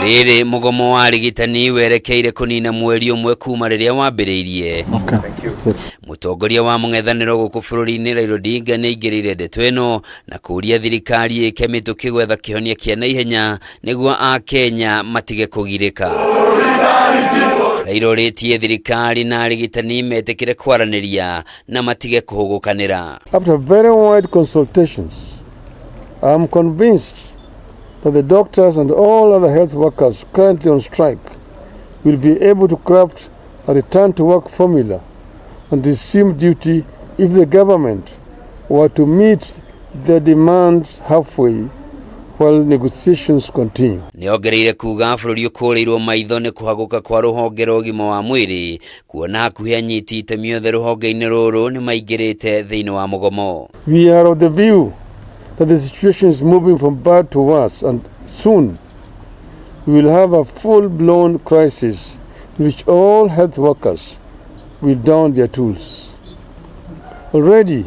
Rĩrĩ mũgomo wa arigitani werekeire kũnina mweri ũmwe kuma rĩrĩa wambĩrĩirie. Mũtongoria wa mũng'ethanĩro gũkũ bũrũri-inĩ Raila Odinga nĩ aingĩrĩire ndeto ĩno na kũũria thirikari ĩke mĩtũkĩ gwetha kĩhonia kĩa naihenya nĩguo Akenya matige kũgirĩka. Raila orĩtie thirikari na arigitani metĩkĩre kwaranĩria na matige kũhũgũkanĩra. After very wide consultations, I am convinced that the doctors and all other health workers currently on strike will be able to craft a return to work formula and resume duty if the government were to meet their demands halfway while negotiations continue. Nĩongereire kuga bũrũri ũkũrĩirwo maitho nĩ kũhagũka kwa rũhonge rwa ũgima wa mwĩrĩ kuona hakuhĩ anyiti itemi othe rũhonge-inĩ rũrũ nĩ maingĩrĩte thĩinĩ wa mũgomo. We are of the view that the situation is moving from bad to worse and soon we will have a full-blown crisis in which all health workers will down their tools. Already,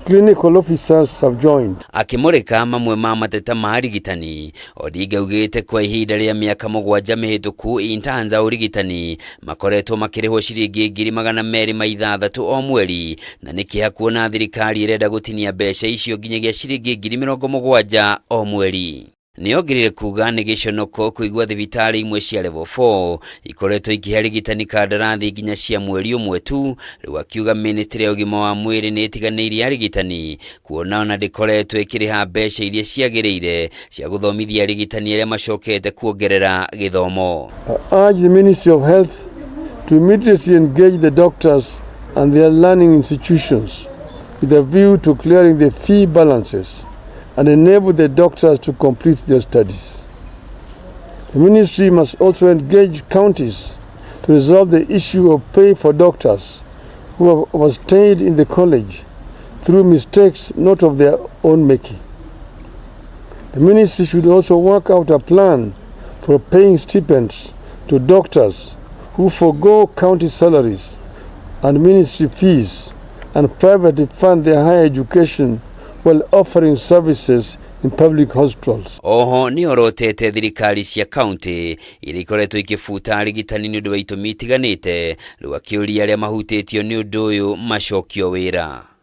clinical officers have joined. Akĩmũrĩka mamwe ma mateta ma arigitani, Odinga augĩte kwa ihinda rĩa mĩaka 7 mĩhĩtũku interns a ũrigitani makoretwo makĩrĩhwo ciringi 206,000 o mweri, na nĩ kĩeha kuona thirikari ĩrenda gũtinia mbeca icio nginyagia ciringi 70,000 o mweri. Nĩongereire kuga nĩ gĩconoko kũigua thibitarĩ imwe cia level 4 ikoretwo ikĩhe arigitani kandarathi nginya cia mweri ũmwe tu. Rĩu akiuga ministry ya ũgima wa mwĩrĩ nĩ ĩtiganĩirie arigitani kuona ona ndĩkoretwo ĩkĩrĩha mbeca iria ciagĩrĩire cia gũthomithia arigitani arĩa macokete kuongerera gĩthomo. I urge the Ministry of Health to immediately engage the doctors and their learning institutions with a view to clearing the fee balances and enable the doctors to complete their studies. The ministry must also engage counties to resolve the issue of pay for doctors who have overstayed in the college through mistakes not of their own making. The ministry should also work out a plan for paying stipends to doctors who forgo county salaries and ministry fees and privately fund their higher education while offering services in public hospitals. Oho nĩ orotete thirikari cia kaunti iria ikoretwo ikĩbuta arigitani nĩ ũndũ wa itũmi itiganĩte, rĩu akĩũria arĩa mahutĩtio nĩ ũndũ ũyũ macokio wĩra.